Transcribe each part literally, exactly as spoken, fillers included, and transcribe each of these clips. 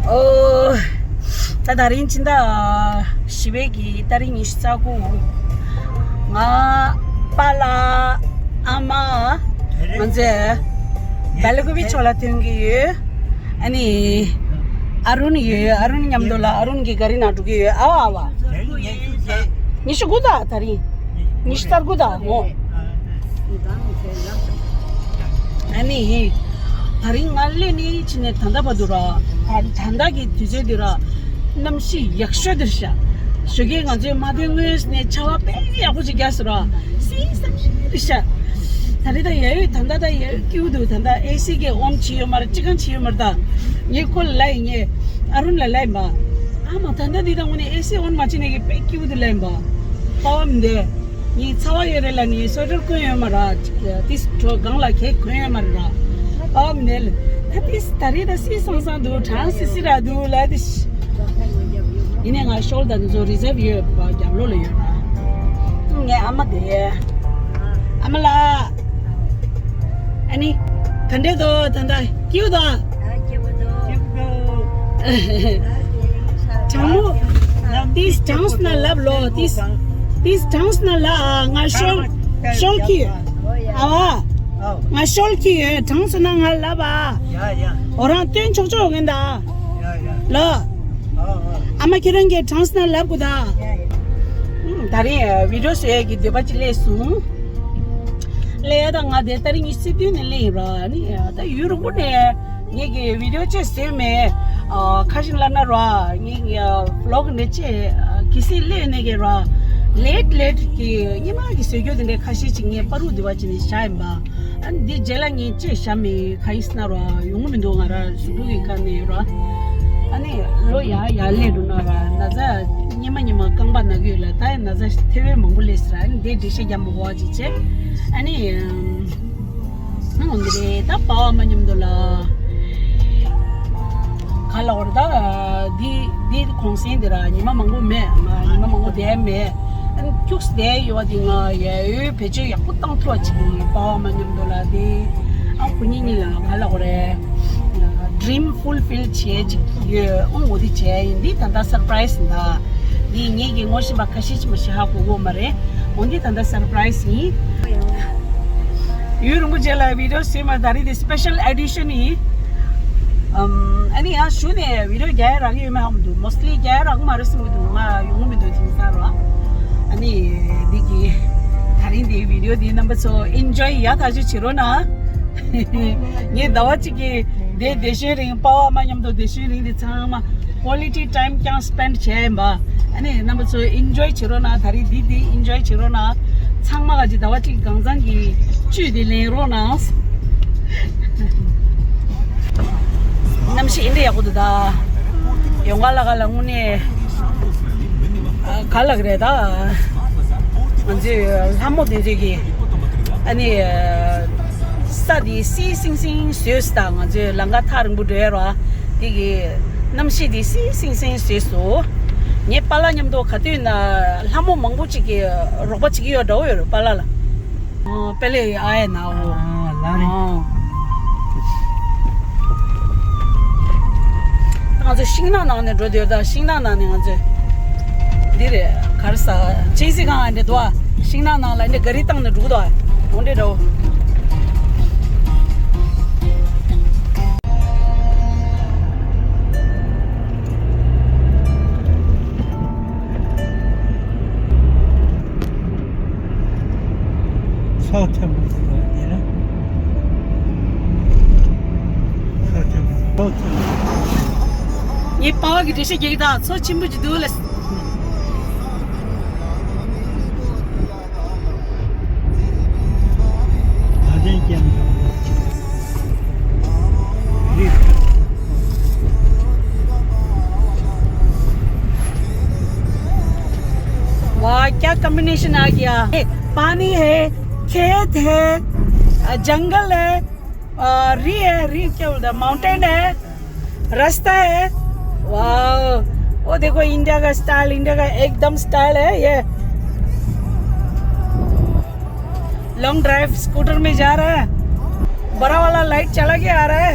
ཨོ། ད་ད་རིང་ཕྱི་ཟླ་བཞི་པའི་གི་ཏ་རིག་ཉི་ཤུ་རྩ་དགུ། ང་པཱ་ལགས། ཨ་མ། ང་ཚོས་སྦེལ་ཀོབ་ཕྱོགས་ལ་ཐོན་གྱི་ཡོད། ཨ་ནི། ཨ་རུན་ཡོད། ཨ་རུན་མཉམ་དུ་ལ་ཨ་རུན་གྱི་ག་རི་ནང་འགྲོ་གི་ཡོད། ཨ་བ་ཨ་བ། ཉི་ཤུ་དགུ་དང་ད་རིང་། ཉི་ཤུ་རྩ་དགུ་དང་ངོ་། ཨ་ནི། ད་རིང་ང་སླེབས་ནས་ཕྱིན་ནས་ད་ལྟ་བར་དུ་ར། ད་ད་ལྟ་གི་དུས་ཚོད་འདི་ར། གནམ་གཤིས་ཡག་ཤོས་འདིར་ཤག་ཞོགས་ཀས་ང་ཚོའི་མ་ཐོན་སྔོན་ནས་ཆར་པ་དཔེ་ཡག་པོ་ཅིག་བརྒྱབ་སོང་ར། སིང་སིང་རེད་ཤག་ད་རེས་ད་ཡ་ཡོད། ད་ལྟ་ད་ཡ་ཡོད་སྐྱིད་པོ་འདུག་ད་ལྟ་ཨེ་སི་གིས་ཨོན་བྱས་ཡོད་མ་རེད། ཅི་གང་བྱས་ཡོད་མ་རེད། ད་ངས་ཁོ་ལ་ལབ་ཡིན། ངས་ཨ་རུན་ལ་ལབ་ཡིན་པ། ཨ་མ་ད་ལྟ་འདི་ད་དངོས་གནས་ཨེ་སི་ཨོན་མ་བྱས་ནས་ཀྱི་དཔེ་སྐྱིད་པོ་འདུག་ལབ་ཡིན་པ། པ་བ་མི་འདུག་ངས་ཚ་བ་ཡོད་རེད་ལབ་ནས་སོ་ཊར་གོན་ཡོད་མ་རེད། ཏིས་གྲོ་སྒང་ལ་གས་གོན་ཡོད་མ་རེད་ར། ཨ་མི་ལ། ད་ཏིས་ད་རེས་ད་སིས་སང་སང་འདུག་གྲང་སི་སི་ར་འདུག་ལ་ཏིས། ཡིན་ནའི་ང་ཤོལ་ད་ནི་ཚོ་རི་ཛེབ་ཡོད་པ་རྒྱབ་ལོགས་ལ་ཡོད་ར། ངའི་ཨ་མ་དེ། ཨ་མ་ལགས། ཨ་ནི། ག་འདྲས་འདུག་ད་ལྟ་སྐྱིད་པོ་འདུག་གྲང་མོ། ཏིས་གྲང་སོང་ན་ལབ་ལོ། ཏིས། ཏིས་གྲང་སོང་ན་ལབ་ཨ། ང་ཤོལ། ཤོལ་གྱི། ཨ་བ། ང་ཤོལ་གྱི་ཡོད། གྲང་སོང་ན་ང་ལབ་ཨ། ཡ་ཡ། འོ་རང་སྟོན་ཆོག་ཆོག་ངན་ད། ཡ་ཡ། ལོ། ཨ་ཨ། ཨ་མ་ཁྱེད་རང་གིས་གྲང་སོང་ན་ལབ་དགོས་ད། ཡ་ཡ། ད་རིང་བི་ཌི་ཡོ་བཟོ་ཡས་ཀྱི་འདོད་པ་ཅིག་སླེབས་སོང་། སླེབས་ཡ་ད་ང་དེ་ཏ་རིག་ཉི་ཤུ་བདུན་ནས་སླེབས་ཡིན་ར། ནི་ད་ཡུན་རིང་པོ་ནས། ངེད་ཀྱི་བི་ཌི་ཡོ་ཅིག་བཟོས་མེད། ཨ། ཁ་ཤས་ལབ་ན་ར། ངེད་ཀྱི་བི་ལོག་འདི་ཅིག་གལ་སྲིད་སླེབས་ནས་ཀྱི་ར། ལེཊ་ལེཊ་ཀྱི་སྔོན་མ་གི་བཟོ་རྒྱུ་དེ་འདྲའི་ཁ་ཤས་ཅིག་ངས་བར་དུ་འདི་བ་ཅིག་ནས་བཞག་ཡིན་པ། ཨ་ནི་འདི་རྗེས་ལ་ངས་ཅིག་བཞག་མེད། ག་ཡིན་ཟེར་ན་ར་ཡོང་གི་མི་འདུག་ང་ར་གཟུགས་པོ་གི་ཁ་ནས་ར། ཨ་ནི་ལོ་ཡར་ཡར་སླེབས་འགྲོ་ན་ར་ན་ཚ་སྔོན་མ་སྔོན་མ་རྐང་པ་ན་གི་ཡོད་ལ། ད་ཡང་ན་ཚ་ཐེ་བའི་མང་པོ་སླེབས་ཟེར། ཨ་ནི་འདི་འགྲེལ་བཤད་རྒྱག་མི་དགོས་པ་ཅིག་བྱས། ཨ་ནི། ཨང་། འདི་རེད་ད། པ་བ་མ་མཉམ་དུ་ལ། ག་ལ་བར་ད། འདི་འདི་གུང་སེང་འདི་ར་ཉི་མ་མང་པོ་མེད། ང་ཉི་མ་མང་པོ་བསྡད་མེད། ཨ་ནི་ཁྱུགས་བསྡད་ཡོད་པ་འདི་ང་ཡ་ཡོད་བེད་སྤྱོད་ཡག་པོ་བཏང་ཐུབ་པ་ཅིག་པ་བ་མ་མཉམ་དུ་ལ་འདི། ཨང་། ཁོ་གཉིས་གཉིས་ལ་ག་ལ་བར་རེད། ཌི་རིམ་ཕུལ་ཕིལ་བྱེད་ཅིག་ཡོད། ཨང་། འོ་འདི་བྱས་ཡིན། འདི་ད་ལྟ་སར་པ་རའི་སི་ཡིན་ད། འདི་ངེད་ཀྱི་ངོ་ཤེས་པ་ཁ་ཤས་ཅིག་མ་ཤེས་ཧ་གོ་གོ་མ་རེད། འོ་འདི་ད་ལྟ་སར་པ་རའི་སི་ཡིན། ཡུན་རིང་པོ་རྗེས་ལ་བི་ཌི་ཡོ་བཟོས་མ། ད་རེས་འདི་སི་པེ་ཤལ་ཨེ་ཌི་ཤན་ཡིན། ཨམ། ཨ་ནི་ཡང་ཞུ་ནས་བི་ཌི་ཡོ་རྒྱག་ཡ་རག་གི་ཡོད་མེད་ཧ་མི་འདུག་མོ་སི་ལི་རྒྱག་ཡ་རག་གི་མ་རེད་བསམ་གི་འདུག་ང་ཡོང་གི་མི་འདུག་དེང་སང་ར། ཨ་ནི་འདི་གི་ད་རིང་འདི་བི་ཌི་ཡོ་འདི་རྣམ་པ་ཚོ་ཨེན་ཇོའི་ཡག་ཐག་ཆོད་བྱེད་རོགས་གནང་། ངས་ཟླ་བ་གཅིག་གི་འདི་བསྡད་ཤུལ་རིང་པ་བ་མ་མཉམ་དུ་བསྡད་ཤུལ་རིང་འདི་ཚང་མ་ཀོ་ལི་ཊི་ཊའིམ་རྐྱང་སི་པེན་ཌི་བྱས་ཡིན་པ། ཨ་ནི་རྣམ་པ་ཚོ་ཨེན་ཇོའི་བྱེད་རོགས་གནང་། ད་རེས་འདི་འདི་ཨེན་ཇོའི་བྱེད་རོགས་གནང་། ཚང་མ་ག་ཅིག་ཟླ་བ་གཅིག་གང་ཚང་གི་བཅུད་འདི་ལེན་རོགས་གནང་། གནམ་གཤིས་ཨེ་འདྲ་ཡག་པོ་འདུག་ད། ཡོང་ག་ལ་ག་ལ་དངོས་གནས། ཨ། ག་ལ་ག་རེད་ད། ང་ཚོས་ལྷ་མོ་དེ་ཚོས་ཀྱི། ཨ་ནི། ས་དེ་སིང་སིང་སིང་བཟོས་ད། ང་ཚོས་ལམ་ཁ་ཐག་རིང་པོ་འགྲོ་ཡ་ར། དེ་གི་གནམ་གཤིས་དེ་སིང་སིང་སིང་བཟོས་སོང་། ངའི་པཱ་ལགས་མཉམ་དུ་ག་དུས་ན་ལྷ་མོ་མང་པོ་ཅིག་གི་རོགས་པ་བྱེད་ཀྱི་ཡོད་འདྲ་བོ་ཡོད་རེད་པཱ་ལགས་ལ། ཨ། པེ་ལེ་ཨ་ཡ་ན་འོ། ཨ། ལ་རེ། ཨ། ང་ཚོ་ཤིང་ནགས་ནང་ནས་འགྲོ་འདོད་ད། ཤིང་ནགས་ནང་ནས་ང་ཚོས། འདི་རེད། ག་རེ་ཟ། ཅིན་སི་ཁང་ཨ་འདྲ་འདུག་ཨ། ཤིང་ནགས་ནང་ལ་འདི་ག་རི་བཏང་ནས་འགྲོ་གི་འདུག་ཨ། འོ་འདྲ་འདྲ་བོ། ཚོགས་ཆེན་པོ་ཞིག་ཡིན་ན། ཚོགས་ཆེན་པོ། ཚོགས་ཆེན་པོ། ངའི་པ་བ་གི་འགྲེལ་བཤད་རྒྱག་གི་ད། ཚོགས་ཆེན་པོ་ཅིག་འདུག་ལ། वाह, क्या कॉम्बिनेशन आ गया। पानी है, खेत है, जंगल है, और री है, री क्या बोलते हैं, माउंटेन है, रास्ता है। वाह, वो देखो इंडिया का स्टाइल, इंडिया का एकदम स्टाइल है ये। लॉन्ग ड्राइव स्कूटर में जा रहा है, बड़ा वाला लाइट चला के आ रहा है।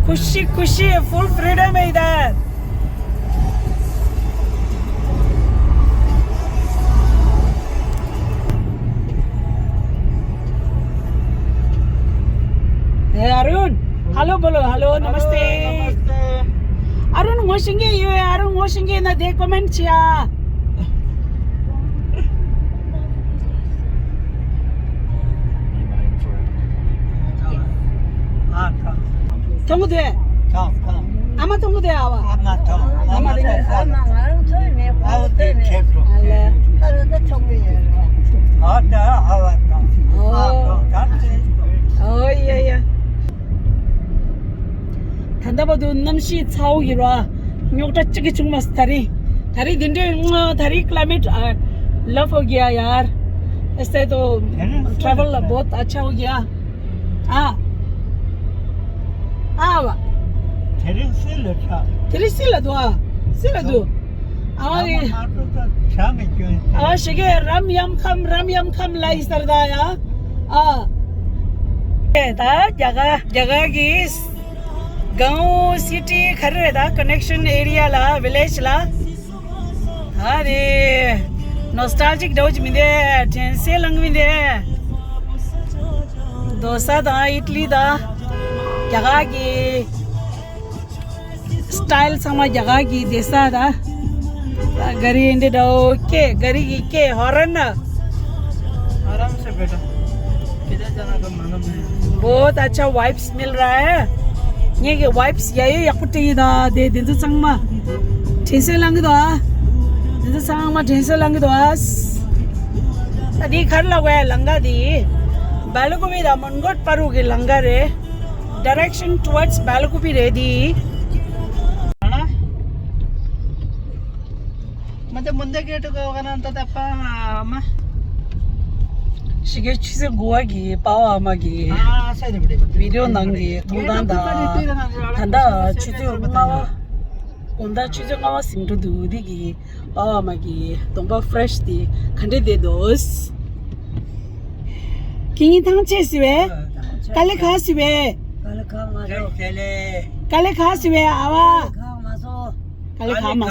खुशी खुशी है, फुल फ्रीडम है इधर। ए अरुण, हेलो बोलो। हेलो, नमस्ते। नमस्ते। अरुण, ངོ་ཤེས་མཁན་ཡོད། अरुण, ངོ་ཤེས་མཁན་ན་དེ་ཀོ་མེན་ཊི་བྱེད་ཨ། མཐོང་གི་འདུག་ཨ། མཐོང་མཐོང་། ཨ་མ་མཐོང་གི་འདུག་ཨ་བ། ཨ་མ་མཐོང་། ཨ་མ་མཐོང་། ཨ་མ་ང་རང་ཚོའི་མེད་པ། ཨ་བ་དེ་ཁེབས་འགྲོ། ཨ་ལེ། ཨ་རོ་ད་ཆོག་གི་ཡོད་རེད། ཨ་ད་ཨ་བ་དང་། ཨོ། ཨ་དང་ད་ཁེབས་འགྲོ། ཨོ་ཡ་ཡ། ད་ལྟ་བར་དུ་གནམ་གཤིས་ཚ་བོ་ཡིན་ར། རྙོག་དྲ་གཅིག་ཀྱང་བྱུང་མ་སོང་། ད་རེས། ད་རེས་འདི་འདྲའི་ད་རེས་ཀླའི་མེཊ་ཨ་ལབ་ཧོ་གི་ཡ་ཡར། ऐसे तो ट्रैवल बहुत अच्छा हो गया। ཨ། ཨ་བ། དེ་རིང་བསིལ་ལ་ཆགས། དེ་རིང་བསིལ་ལ་འདུག་ཨ། བསིལ་ལ་འདུག་ཨ་ཨ་མ་ཡེ། ང་ཚོ་ད་བྱ་མི་སྐྱོན་ཨ་ཞེ་གེ་རམ་ཡམ་ཁམ་རམ་ཡམ་ཁམ་ལ་ཡི་སར་ད་ཡ། ཨ། ཨེ་ད་རྒྱ་གར་རྒྱ་གར་གི་གའོན་སི་ཊི་ག་རེ་རེད། ད་ཀ་ནེག་ཤན་ཨེ་རི་ཡ་ལ་ཝི་ལེཇ་ལ། ཨ་རེ། ནོ་སི་ཊལ་ཇིག་འདྲ་བོ་ཅིག་མི་འདུག་དྲན་གསོ་ལངས་མི་འདུག་དོ་ས་དང་ཨི་ཏི་ལི་དང་རྒྱ་གར་གྱི་སི་ཊལ་ཚང་མ་རྒྱ་གར་གྱི་བསྡད་ས་དང་། ད་ག་རི་འདི་འདྲ་བོ་སྐད་ག་རི་གི་སྐད་ཧོ་རན་ན། आराम से बैठो। किधर जाना तो मालूम है। बहुत अच्छा वाइब्स मिल रहा है। ངེད་ཀྱི་ཝའིབས་ཡ་ཡོ་ཡག་པོ་སྤྲད་ཡོད་ད། དེ་དེ་ཚོ་ཚང་མ་དྲན་གསོ་ལངས་གི་འདུག་ཨ། དེ་ཚོ་ཚང་མ་དྲན་གསོ་ལངས་གི་འདུག་ཨ། ད་དེ་ག་རེ་ལབ་དགོས་ཡ། ལམ་ཁ་དེ་སྦེལ་ཀུ་པི་དང་མོན་གྷོ་བར་དུ་གི་ལམ་ཁ་རེད། Direction towards ལྦེ་ལ་ཀུ་པི་རེད་དེ། हाँ ना? मतलब मुंडे गेट को करना तो तप्पा। ཞེ་གེ་ཆུ་ཚོད་དགུ་པ་གི་པ་ཕ་ཨ་མ་གི་ཨ་ས་རེད་པ་རེད་པ། བི་ཌི་ཡོ་ནང་གི་ཐུགས་དམ་དང་། ད་ལྟ་ཆུ་ཚོད་ལྔ་པ། དགོང་དག་ཆུ་ཚོད་ལྔ་པ་ཟིན་འགྲོ་འདུག་དེ་གི་པ་ཕ་ཨ་མ་གི་གདོང་པ་ཕི་རེ་ཤི་དེ་ག་འདྲ་བསྡད་འདུག་ཁྱེད་གཉིས་ཐང་ཆད་སི་བས། དཀའ་ལས་ཁག་སི་བས། དཀའ་ལས་ཁག་མ་སོང་། དཀའ་ལས་ཁག་སི་བས་ཨ་བ། དཀའ་ལས་ཁག་མ་སོང་། དཀའ་ལས་ཁག་མ་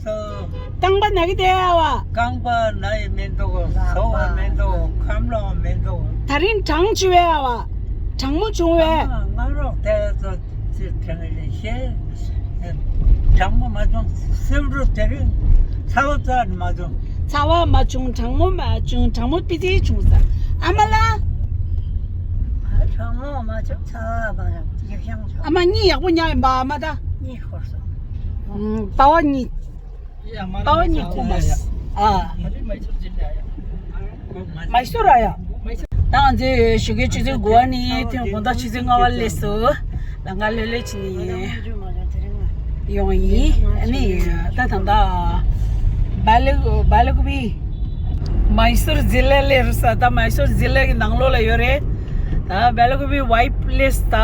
སོང་། རྐང་པ་ན་གི་དེ་ཨ་བ། རྐང་པ་ན་ཡི་མི་འདུག་ཟ་བ་མི་འདུག་ཁམས་ལོག་མི་འདུག་ད་རིང་གྲང་ཆུ་བས་ཨ་བ། གྲང་མོ་བྱུང་བས། ང་རོགས་དེ་ཚོ་ཚེ་གྲང་རེད་ཤེས། གྲང་མོ་མ་བྱུང་། སེམས་འགྲོ་དེ་རིང་ཚ་བ་རྩ་ནས་མ་བྱུང་། ཚ་བ་མ་བྱུང་། གྲང་མོ་མ་བྱུང་། གྲང་མོ་པི་ཙི་བྱུང་ས། ཨ་མ་ལ། གྲང་མོ་མ་བྱུང་། ཚ་བ་མ་བྱུང་། ཡག་ཤང་བྱུང་། ཨ་མ་གཉིད་ཡག་པོ་ཉལ་ཡིན་པ་ཨ་མ་ད། གཉིད་ཤོར་སོང་། ཨུམ། པ་ཕ་གཉིད། པ་ཕ་གཉིད་ཁུག་མ་སོང་། ཨ། མ་ཧེ་སོར་ར་ཡ། ད་ང་ཚོས་ཞོགས་ཀའི་ཆུ་ཚོད་དགུ་པ་ནས་ཐོན་དགོང་དག་ཆུ་ཚོད་ལྔ་པ་སླེབས་སོང་། ལམ་ཁ་ལྷོད་ལྷོད་བྱས་ནས་ཡོང་ཡིན། ཨ་ནི་ད་ད་ལྟ་སྦེ་ལ་སྦེ་ལ་ཀུ་པི། མ་ཧེ་སོར་ཛི་ལ་སླེབས་ས། ད་མ་ཧེ་སོར་ཛི་ལ་གི་ནང་ལོགས་ལ་ཡོད་རེད། ད་སྦེ་ལ་ཀུ་པི་ཝའིབ་སླེབས་ད།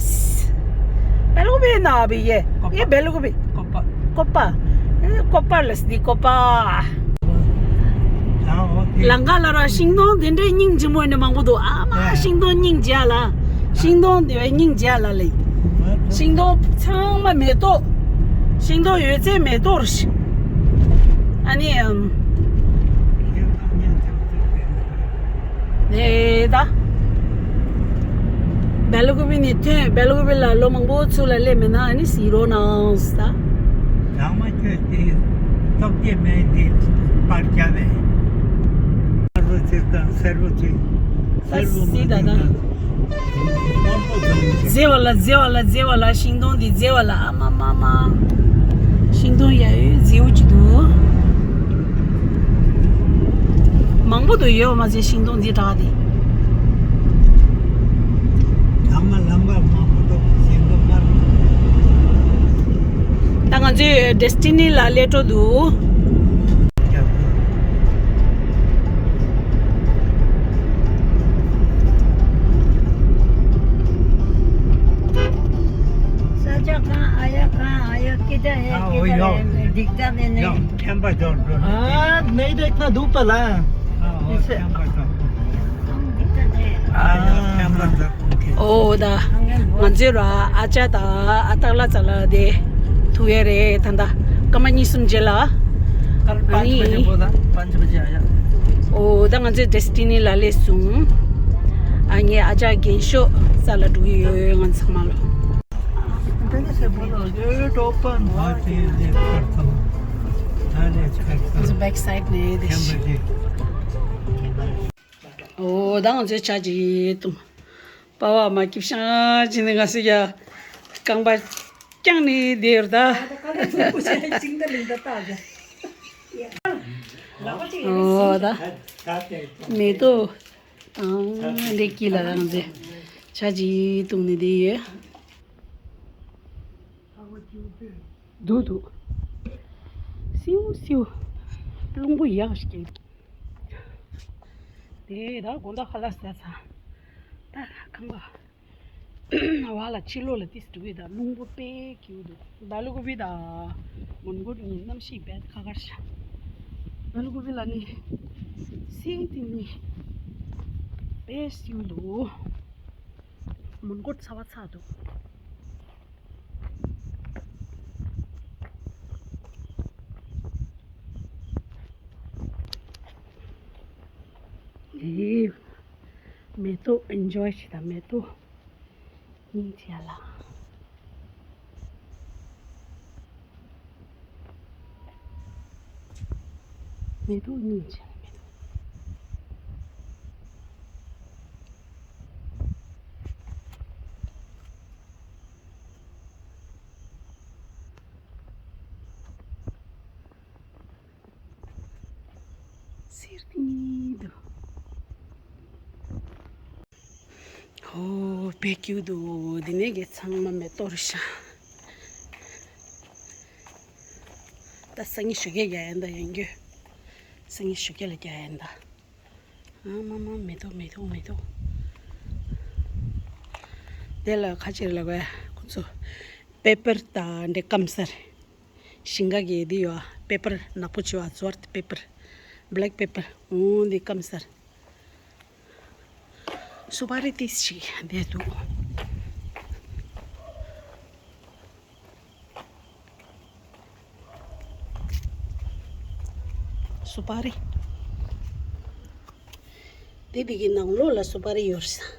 སྦེ་ལ་ཀུ་པི་ན་བི་ཡེ། ཡེ་སྦེ་ལ་ཀུ་པི། ཀོ་པ། ཀོ་པ། ཨེ་ཀོ་པ་ལ་སི་ཀོ་པ། ལམ་ཁ་ལ་ར་ཤིང་སྡོང་དེ་འདྲའི་སྙིང་རྗེ་མོ་ནི་མང་པོ་འདུག་ཨ་མ་ཤིང་སྡོང་སྙིང་རྗེ་ལ། ཤིང་སྡོང་དེ་བས་སྙིང་རྗེ་ལ་ལེ། ཤིང་སྡོང་ཚང་མ་མེ་ཏོག་ཤིང་སྡོང་ཡོད་ཚད་མེ་ཏོག་རེད། ཨ་ནི་ཨམ། ནས་ད། སྦེ་ལ་ཀུ་པི་ནས་ཐོན། སྦེ་ལ་ཀུ་པི་ལ་ལོ་མང་པོ་ཚུར་ལ་སླེབས་མེད་ན་ཨ་ནི་གཟིགས་རོགས་གནང་ད། ཡང་མ་ཁྱོད་དེ་སྟོབས་སྐྱེད་མེད་དེ་པར་རྒྱབ་པས། དམར་པོ་གཅིག་དང་སེར་པོ་གཅིག་སེར་པོ་མ་གཟིགས་ད་ད། དམར་པོ་དང་། མཛེས་པ་ལ་མཛེས་པ་ལ་མཛེས་པ་ལ་ཤིང་སྡོང་འདི་མཛེས་པ་ལ་ཨ་མ་མ་མ། ཤིང་སྡོང་ཡ་ཡོད་མཛེས་པོ་ཅིག་འདུག་མང་པོ་འདུག་ཡོད་པ་མ་ཟད་ཤིང་སྡོང་འདི་དྲག་དེ། ལམ་མ་ལམ་ཁ་མང་པོ་འདུག་ཤིང་སྡོང་དམར། ད་ང་ཚོས་ཌེ་སི་ཊི་ནི་ལ་སླེབས་འགྲོ་འདུག་ས་ཆ་གང་ཨ་ཡ་གང་ཨ་ཡ་ཀི་ད་ཧེ་ཀི་ད་ཧེ་འདིག་ད་མེ་ནེ། ཁྱམས་པ་འགྲོ་འགྲོ་ནས། ཨ་ནེ་དེ་ཁ་དུག་པ་ལ། ཨ་ཨོ་ཁྱམས་པ་འགྲོ། འདིག་ད་དེ། ཨ་ཡ་ཁྱམས་པ་འགྲོ། ཨོ་ད། ང་ཚོའི་ར་ཨ་ཅག་དང་ཨ་སྟག་ལ་ཙ་ལ་དེ་ཐུག་ཡས་རེད་ད་ད། སྐར་མ་གཉིས་གསུམ་རྗེས་ལ། कल पाँच बजे बोला, पाँच बजे आया। ཨོ་ད་ང་ཚོའི་ཌེ་སི་ཊི་ནི་ལ་སླེབས་སོང་། ཨ་ངའི་ཨ་ཅག་རྒན་ཤོས་རྩ་ལ་འགྲོ་གི་ཡོད། ང་ཚང་མ་ལོ། पहले से बोलो, गेट ओपन। हाँ, ये देख करता हूँ। हाँ, देख करता हूँ। बैक साइड में ये देख। कैमरे देख। ཨོ་ད་ང་ཚོའི་ཆ་ཅིག་བཏུང་། པ་བ་མ་སྐྱིབ་ཤང་ཅི་ནི་ང་སི་ཡ་རྐང་པ་བརྐྱངས་ནས་བསྡད་ཡོད་ད། ཨོ་ད་མེ་ཏོག་དང་ལེགས་ཀྱི་ལ་རང་ཚེ་ཆ་ཅིག་བཏུང་ནས་བསྡད་ཡོད། འདུག་འདུག་སིའུ་སིའུ། རླུང་བུ་ཡག་ཞིག་དེ་ད་དགོང་དག་ཁ་ལག་ཟས་ཚར། ད་ཁང་པ་བ་ལ་ཕྱི་ལོགས་ལ་ཏིས་འགྲོ་གི་ད། རླུང་བུ་དཔེ་སྐྱིད་འདུག། ད་ལུ་གུ་བི་ད་མོན་གྷོ་ནི་གནམ་གཤིས་དཔེ་ཁ་ཁར་ཤ། ད་ལུ་གུ་བི་ལ་ནི་སིང་ཏི་ནི་དཔེ་སྐྱིད་འདུག། མོན་གྷོ་ཚ་བ་ཚ་འདུག། ཨེ། མེ་ཏོག་ཨེན་ཇོའི་བྱེད་དང་མེ་ཏོག་སྙིང་རྗེ་ལ། མེ་ཏོག་སྙིང་རྗེ་ལ་མེ་ཏོག། སེར་ཏིང་ཏིང་འདུག། ཨོ་དཔེ་སྐྱིད་འདུག། འདི་ནས་གི་ཚང་མ་མེ་ཏོག་རེད་ཤག། ད་སང་ཉིན་ཞོགས་ཀས་རྒྱག་ཡིན་ད་ཡང་རྒྱུ། སང་ཉིན་ཞོགས་ཀས་ལ་རྒྱག་ཡིན་ད། ཨ་མ་མ་མེ་ཏོག་མེ་ཏོག་མེ་ཏོག། དེ་ལ་ཁ་ཕྱིར་ལ་གོ་ཁོ་ཚོ་པེ་པར་དང་འདྲེ་སྐམ་སར། ཞིང་ཁ་གི་འདི་ཡོད་པེ་པར་ནག་པོ་བྱེད་པ་ཛོར་པེ་པར། བྷེ་ལེག་པེ་པར། འོ་འདི་སྐམ་སར། སུ་པ་རི་ཏིས་ཞིག་འདས་འདུག། སུ་པ་རི། དེ་དེ་གི་ནང་ལོགས་ལ་སུ་པ་རི་ཡོད་ས།